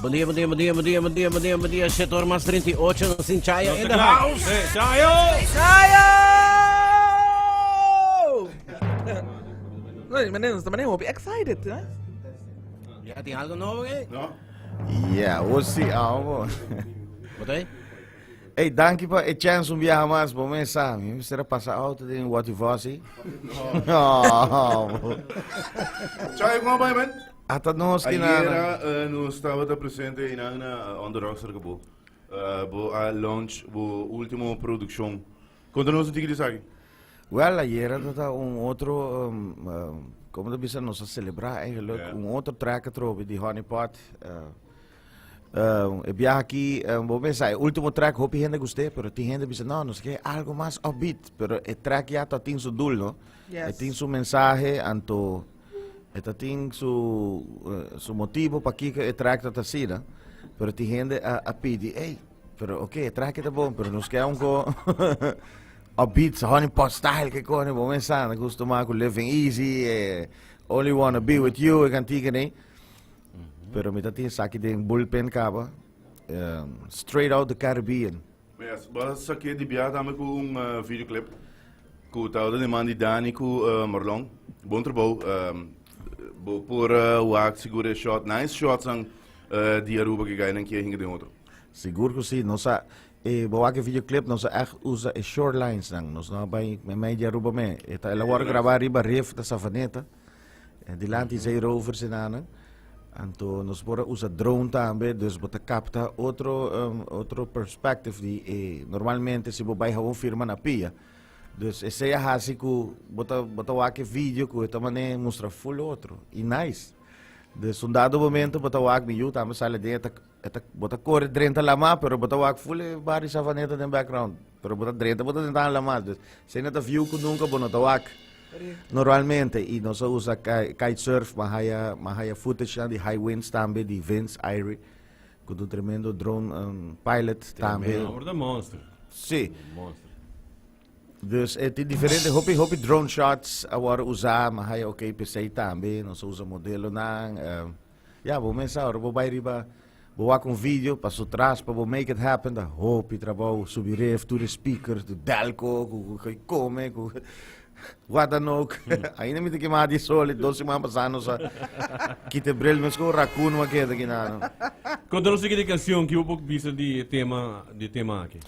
Bon dia, bon dia, bon dia, bon dia, bon dia, bon dia, bon dia. 7 or mas 38, nos tin Chayo Nos in ta the klaar. house. Hey, Chayo! Chayo! No, meneer, nos ta meneer hopi excited, hè? Ja, tin algo nobo, eh? No? Yeah, we'll see. Ah, Wat ei? Hey, danki pa e chance un biaha mas. Bo mes sa, mi mester a pasa auto den Watty Vossi. No. Chayo, kon bai, man? Ata nos ki na. Ayera nos tabata presente einan na On The Rocks cerca bo. Bo a launch bo ultimo produccion. Conta nos un tiki di esaki. Wel, ayera ta un otro, como ta bisa, nos a celebra eigenlijk un otro track atrobe di Honey Pot. E biaha aki, bo pensa, e ultimo track hopi hende gust'é, pero tin hende bisa, no, nos ke algo mas upbeat. Pero e track ya ta tin su doel, no? E tin su mensahe, anto e ta tin su, su motibo pakiko e track ta ta asina. Pero tin hende a pidi, ey, pero ok, e track ta bon, pero nos ke un ko upbeat, Honey Pot style ke kone, bo mensa, na gusto mas ku Living Easy, e Only Wanna Be With You, e kantika nei. Pero mi ta tin esaki den bullpen kaba. Straight out the Caribbean. Yes, bo a saké di biaha tambe ku un videoclip ku tabata den man di Dani ku Marlon. Bon trabou. Bo por wak sigur e shot, nice shotsnan di Aruba ku e gainan ke hinka den otro. Sigur ku si. Nos a, bo wak e videoclip, nos a ègt usa e shorelinesnan. Nos no a bai meimei di Aruba me. E ta, el a wòrdu grabá riba rif ta Savaneta. Dilanti zeerovers en anan. Anto nos por a usa drone tambe, dus bo ta capta otro, otro perspective di e, normalmente si bo bai gewoon firma na pia. Dus esei a hasi ku bo ta, bo ta wak e video ku e ta mane mustra full otro. I nice. Dus un dado momento bo ta wak mi yu tambe sali den e ta, e ta, bo ta kore drenta lama pero bo ta wak full e bar di Savaneta den background. Pero bo ta drenta, bo ta drenta lama. Dus esei no ta view ku nunka bo no ta wak. Normalmente y nos a usa kitesurf, m'a haya, m'a haya footage nan di high winds tambe di Vince Irie, cu ta un tremendo drone pilot tambe. Tremendo, homber ta monster. Si. Monster. Dus e tin diferente hopi hopi drone shots a worde usa, m'a haya ok p'esey tambe, nos a usa modelonan. Ya, bo mes sa, ora bo bai riba, bo wak un video, pa su tras, pa bo make it happen, ta hopi trabou, subi ref, tur e speakers, di delco, ku ku kome, ku wat dan ook. Ainda mi ta kema di sol, dos siman pasá nos a kita e bril mes ku un raccoon a keda kina. Konta nos un di kansion, ki bo por bisa di e tema, di e tema aki?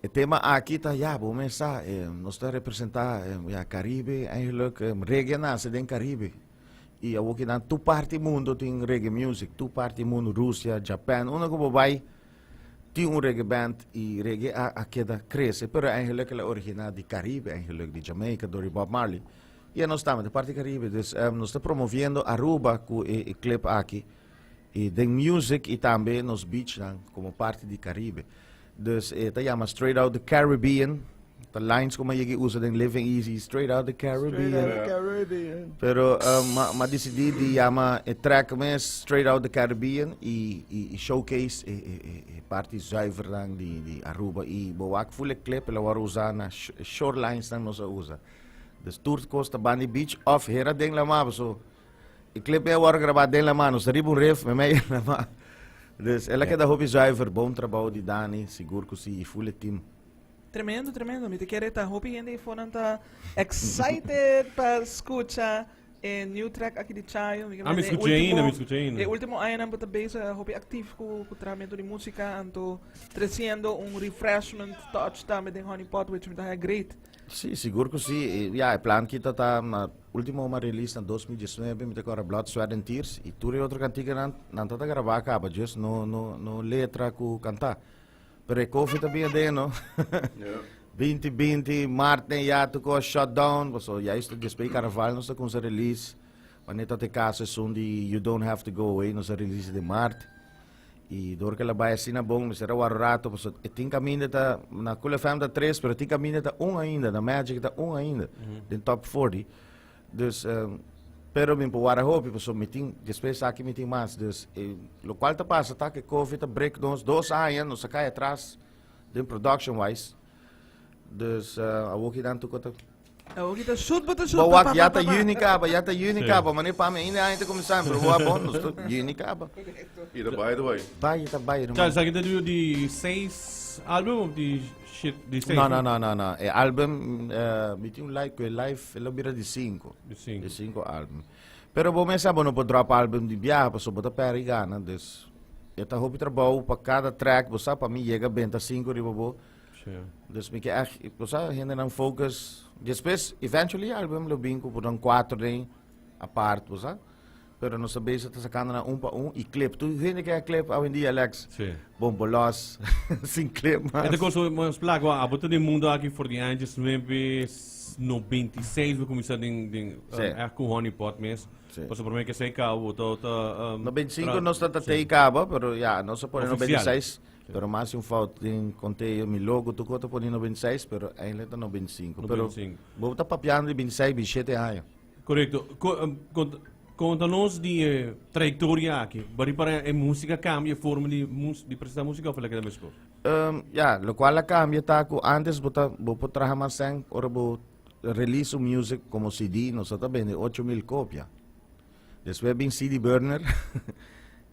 E tema aki ta, ya, bo mes sa, nos ta representá, ya, Caribe, eigenlijk, reggae a nase den Caribe. Y awor ki nan tur parti mundo tin reggae music, tur parti mundo, Rusia, Japan, unda ku bo bai tin un reggae band y reggae a, a keda crece, pero eigenlijk el a origina di Caribe, eigenlijk di Jamaica, door di Bob Marley. Y nos tambe di parti Caribe, dus nos ta promoviendo Aruba cu e, e clip aki, y den music y tambe nos beachnan como parti di Caribe. Dus e ta yama Straight Out The Caribbean. Ta lines como yegi usa den Living Easy, Straight Out The Caribbean. Straight Out The Caribbean. Pero ma, ma decidi di yama e track mes Straight Out The Caribbean y, y, y showcase e, e, e, e parti zuiver dan di, di Aruba. Y bo wak full e clip, el a word usa na shorelines dan nos a usa. Dus tur cos ta bandi beach of hera den la mar, so E clip a word grabá den la mano, nos ta riba un rif, memei den la mano. Dus el a keda hopi zuiver, bon trabou di Dani, sigur ku si, i full e team. Tremendo, tremendo. Mi ta kere ta hopi hende eifonan ta excited pa skucha e new track aki di Chayo. Mi Ah, mi skucha ainda, mi skucha ainda. E ultimo añanan bo ta bezig hopi actief ku trahamentu di músika, anto treciendo un refreshment touch tambe den Honey Pot, which mi ta haya great. Sí, sigur ku sí. Ya, e plan kita ta na ultimo m'a release na 2019, mi ta kòrda Blood, Sweat and Tears, i tur e otro kantikanan nan ta ta grabá kaba, just no no no letra ku kantá. Pero e Covid a bin aden, no? 2020, mart den ya tur kos shut down, paso juist despues di karnaval nos ta kumsa release, wanneer ta te kaso esun di You Don't Have to Go Away nos a release den mart. Y door que la bai asina bon, mester a wara rato, paso e tin caminda ta, na Cool FM ta tres, pero tin caminda ta un ainda, na Magic ta un ainda, den top 40. Dus, pero mi por wara hopi, paso mi tin, despues aki mi tin mas. Dus, e, locual ta pasa ta que Covid ta break nos dos aña, nos a cay atras den production wise. Dus, awoki nan tuco ta. Awor kita shoot bo ta shoot. Bo pa, wak pa, ya pa, ta pa, pa. juni kaba, ya ta juni Sí. kaba, mane pa mi ainda aña ta kuminsá, pero bo bon, nos ta juni kaba. I ta bai, ta bai. Bai, ta bai, Tja, ruman. esaki ta di di seis album of di shit di seis? No, no, no, no, no. E album, eh, mi tin un live, ku e live, e lo bira di cinco. Di cinco. Di cinco album. Pero bo mes sa bo no por drop album di biaha, paso bo ta pèri gana, dus e ta hopi trabou pa kada track, bo sa pa mi yega benta cinco riba bo. Sí. Dus mi ke echt, bo sa, hendenan focus. Despues, eventually album lo bin ku por dan cuatro den apart, bo sa. Pero nos ta bezig ta sacando nan un pa un y clip. Tu hende ke a clip awendia, Alex? Sí. Bon, bo los sin clip mas. E ta cosa mas placa, abo ta den mundo aki for di años nueve 96 bo cuminsa den den Sí. echt cu Honey Pot mes. Sí. Pasobra prome ke esey cabo bo ta ta 95 nos ta ta sí. tei caba, pero ya, nos a pone Oficial. 96, pero mas un fout den conteo, mi logo tu ta pone 96, pero eigenlijk ta 95. Pero 95. bo ta papiando di 26, 27 aña. Correcto. Conta nos di e trayectoria aki. Bari para e musica cambia, e forma di mus di presenta musica of e la keda mescos? Ya, locual a cambia ta cu antes bo ta bo por traha mas cen ora bo release un music como CD nos ta bende 8000 copia. Despues bin CD burner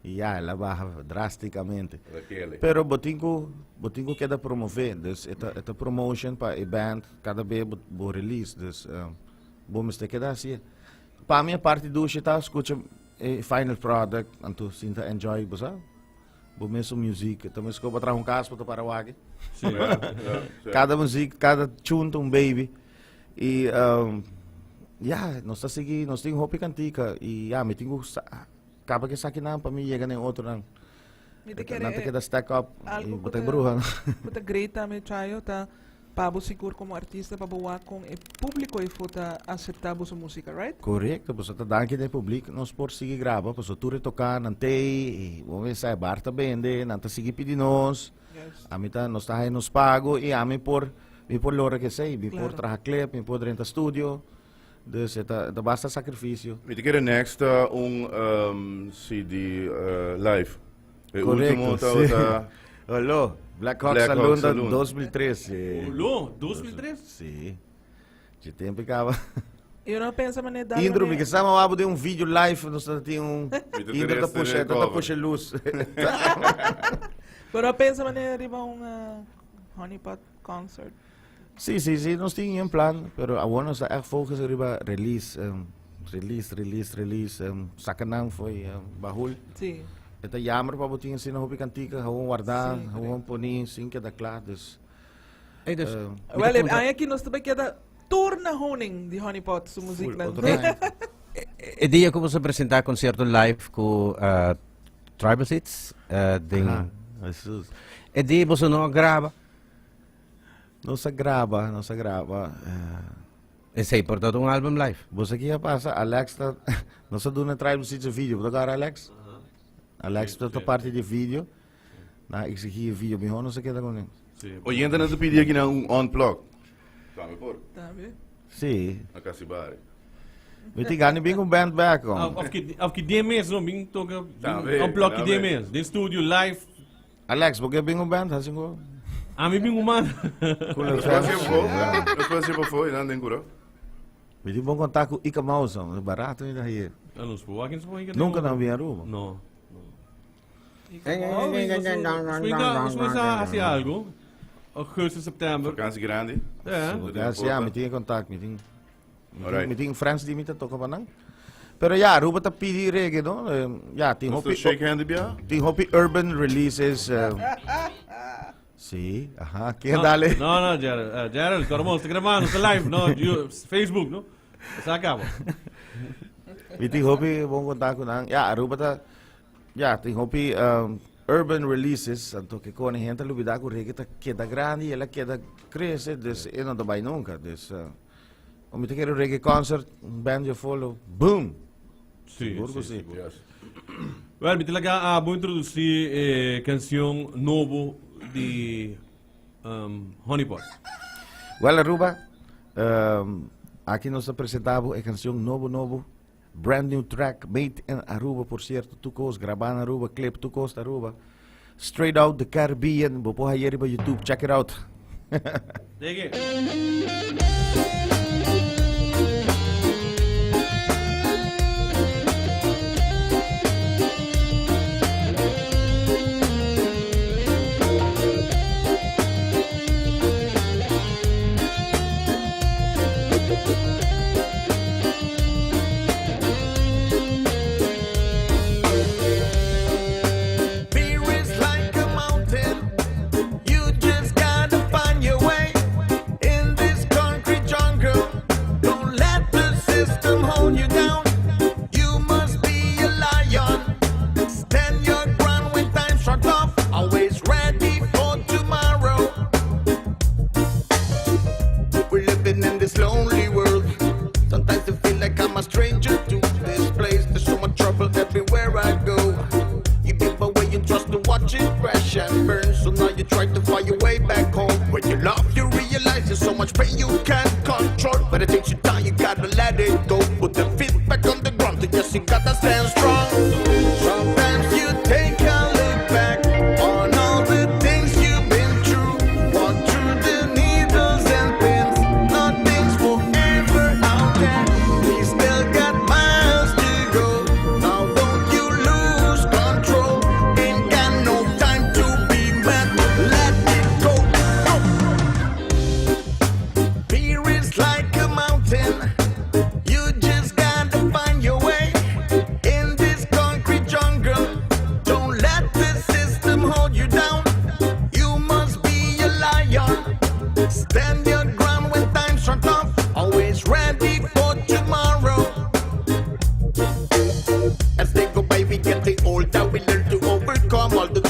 y ya el a baha drasticamente. Rakele. Pero bo tin cu bo tin cu keda promove, dus e ta e ta promotion pa e band cada be bo bo release, dus Bo mester keda hasi. Pa mi e parti dushi ta skucha e final product anto sinta enjoy bo sa. Bo mesun music ta mes koba traha un kas bo ta para wak. Sí. Kada music, kada tune ta un baby. Y ya, nos ta sigui, nos tin hopi kantika y ya mi tin ku kaba ke esakinan pa mi yega na e otronan. Mi ta kere Nan ta keda stack up y algo bo ku ta ta bruha. ku ta great tambe Chayo ta Pa bo sigur komo artista pa bo wak kon e publiko efo ta aseptá boso músika, right? Korekto, pasobra ta danki na e publik nos por sigui graba, pasobra tur e toká nan t'ei i bo mester sa e bar ta bende, nan ta sigui pidi nos, ami ta nos ta haña nos pago i ami por mi por lora kesei, mi por traha clip, mi por drenta studio, dus e ta e ta basta sakrifisio. Mi ta kere next ta un CD live. E último Correcto, tabata sí. Olo, Black Hawk Black Hawk Saloon ta Saloon. 2003. Olo, 2003? Sí. Dje tempo e caba. Eu não pensa mané dar Indro, mi mané. ke sa ma de un video live, nos ta tin un Mi ta Indro ta teresa pusha, den ta cover. pusha luz. Pero eu pensa mané riba un Honey Pot concert. Sí, sí, sí, nos tin un plan, pero awor nos ta echt focus riba release, release, release, release, saca nan fo'i bahul. Sí. E ta jammer pa bo tin asina hopi cantica, gewoon warda, Sí, gewoon poni sin keda kla, dus. Ey, dus, mi ta Wel, puntra- aña aki nos ta bay keda tur na honing di Honey Pot su muziek Full, nan. otro aña. E dia ku boso presentá concierto live ku Tribal Seeds, den Aha, Jesus. E dia boso no a graba? Nos a graba, nos a graba. Esey por ta un album live. Bo sa kia pasa? Alex ta, nos a duna Tribal Seeds e video. Bo ta kòrda Alex? Alex ta ta parti di e video. Nan a exigí e video. Mihó nos a keda kuné. Oyentenan ta pidi akinan un unplug. Tambe por. Tambe. Sí. Na kasi bari. Mi tin gana di bin ku band back, hom. Of ki, of ki den mes, no? Bin toka, Tambe, unplug ki den tambe. mes. Den studio, live. Alex, bo ke bin un band? Hasi un Ami bin un man. Cool Nos pasa pafó, nos pasa pafó y nan den cura. Mi tin bon contact cu Ika Mauson, barato mi ta hier. Ah, nos por wak, nos por wak. Nunca nan bin Aruba. No. Nos por haci algo. Augustus, september. Vakantie grandi. Ja. Vakantie, ja, mi tin contact, mi tin. Alright. Mi tin friends di mi ta toca pa nan. Pero ya, Aruba ta pidi reggae, no? Ya, tin Nos ta hopi, shake hand di bia? tin hopi urban releases. Sí, aha, ken No, dale? No, no, Gerald. Gerald, Cormos, ta grabando, ta live, no? You, Facebook, no? Sa acaba. Mi tin hopi bon contact cu nan. Ya, Aruba ta, ya, tin hopi urban releases, anto ke con e gente lubida cu reggae ta keda grandi, el a keda crece, dus e no ta bay nunca. Dus, O mi ta kere un reggae concert, un band yo follow, boom! Sí, Sigur ku sí, sí. sigur. Yes. Well, mi ta laga abo introducí e cancion nobo di um, Honey Pot. Well, Aruba, um, aki nos ta presenta bo e cancion nobo nobo, brand new track, made in Aruba, por cierto, tur cos grabá na Aruba, clip tur cos ta Aruba. Straight out the Caribbean, bo por haya riba YouTube, check it out. Take it.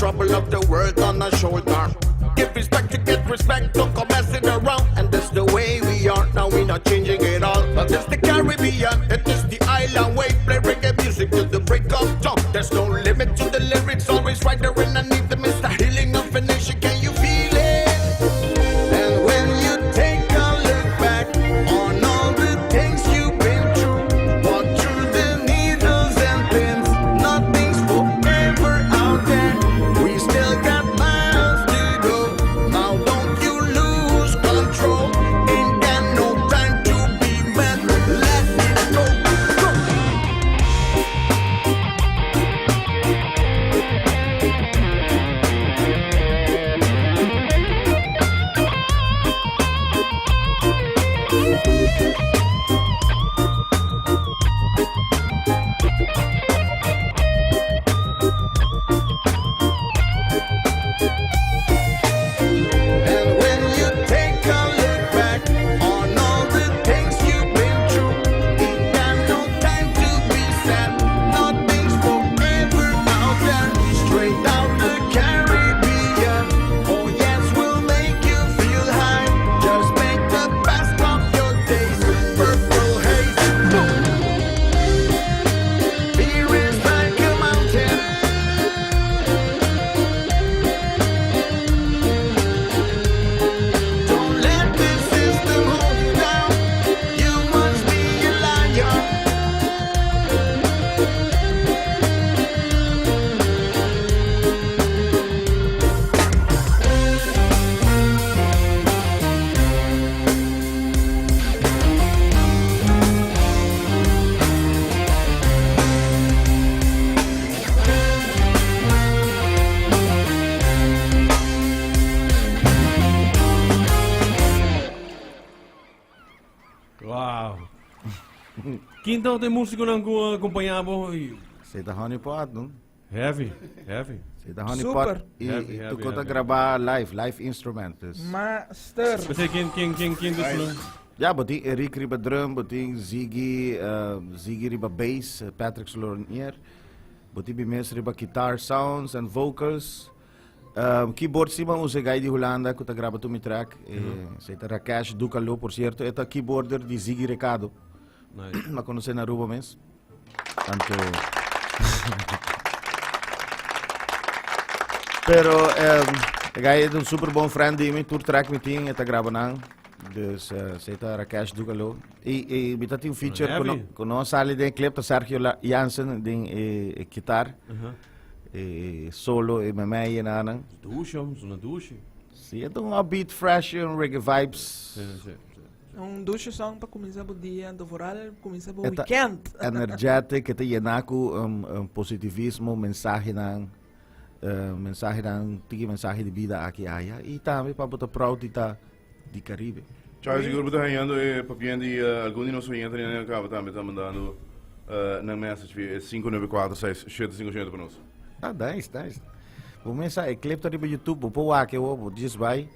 trouble of the world on our shoulder. Give respect to get respect, don't come messing around. And that's the way we are, now we not changing it all. But it's the Caribbean, it is the island way. Play reggae music till the break of dawn. There's no limit to the lyrics, always right there when I need them. It's the healing of a nation, can you feel it? And when you take a look back on all the things you've been through, walk through the needles and pins, nothing's forever out there. We still got miles to go. Now don't you lose control. Ain't got no time to be mad. Let it go. Go. And when you take a look back on all the things you've been through, ain't got no time to be sad. Nothing's forever out there. Straight out the Caribbean. Oh yes, we'll make you feel high. Just make the best of your days. Purple haze. Boom. Fear is like a mountain. Don't let the system hold you down. You must be a lion. Wow. Quinta de músico nan ku acompañabo y Esey ta Honey Pot, no? heavy, heavy. Esey ta Honey Super. Pot. E, Heavy, e heavy, tu kota heavy. graba live, live instrument. Dus. Master. Pensei ken ken ken ken dus no. Ja, bo tin Eric riba drum, bo tin Ziggy, eh, Ziggy riba bass, eh, Patrick Slornier. Bo tin Bimes riba guitar sounds and vocals. Um, keyboard si man usa guy di Hulanda ku ta graba tu mi track. Eh, Esey ta Rakesh Dukalo, por cierto. E ta keyboarder di Ziggy Recado. Nice. Ma conoce na Aruba mes. Anto Pero um, e guy e un super bon friend di mi, tur track mi tin, e ta graba nan. Dus uh, esey ta Rakesh Dukalo. E, e mi ta tin feature ku no, Heavy. ku no sali den clip ta Sergio La Jansen den e, e guitar. E solo e memei en anan. Douche, hom, zo'n douche. Si, e un upbeat, fresh, un reggae vibes. Si, si, si. Un douche song pa cuminsa bo dia, anto vooral cuminsa bo E ta weekend. energetic, e ta yena ku um, um, positivismo, mensahenan, uh, mensahenan, tiki mensahe di bida aki aya. I tambe pa bo ta proud di ta di Caribe. Charlie, sigur bo ta hañando e papien di uh, algun di nos oyentenan nan kaba tambe ta mandando uh, nan message via e 594 6757 pa nos. Ah, nice, nice. Bo mesa e clip ta riba YouTube, bo por wak e bo just bai.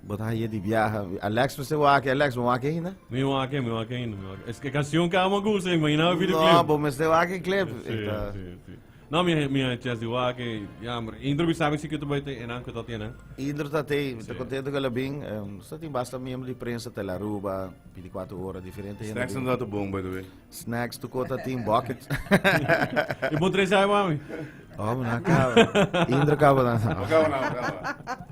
Bo ta haye di biaha. Alex mester wak, Alex, bo wak ainda? Mi wak, mi wak ainda, mi wak. Es que canción que amo gusta, imagina el videoclip. No, bo mester wak e clip. Si, Ta- si, si. No, mi mi chance di wak, ja, maar Indro bi sabe si que tu bai te enan que ta tiene. Indro ta te, mi ta contento que la bin. Um, sta tin basta miembro di prensa te la Aruba, 24 ora, diferente gente. Snacks nan ta bon, by the way. Snacks tu kota tin buckets. E bon tres ai mami. Oh, maar nou acaba. Indro acaba dan. Acaba nou, acaba.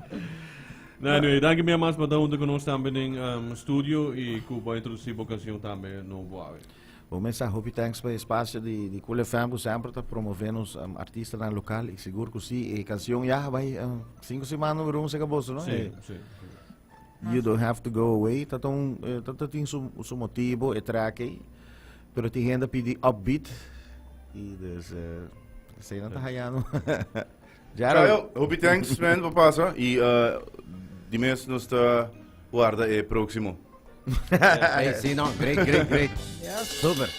No, anyway, danki mi mas pa ta hunto cu nos tambe den um, studio y cu bo introduci bo canción tambe nobo awe. Bo mesa hopi thanks pa e espacio di di Cool FM ku sempre ta promove nos um, artistanan local y sigur ku si e canción ya bai um, cinco semana número 1 se boso, no? Sí, Eh, sí. You don't have to go away. Ta un eh, ta ta tin su su motibo e track ei. Pero tin hende pidi upbeat y dus eh, esei nan ta hayando. Gerald, Kyle, hopi thanks man pa pasa y uh, di mes nos ta guarda e próximo. Hey, sí, no, great, great, great. Yes. Super.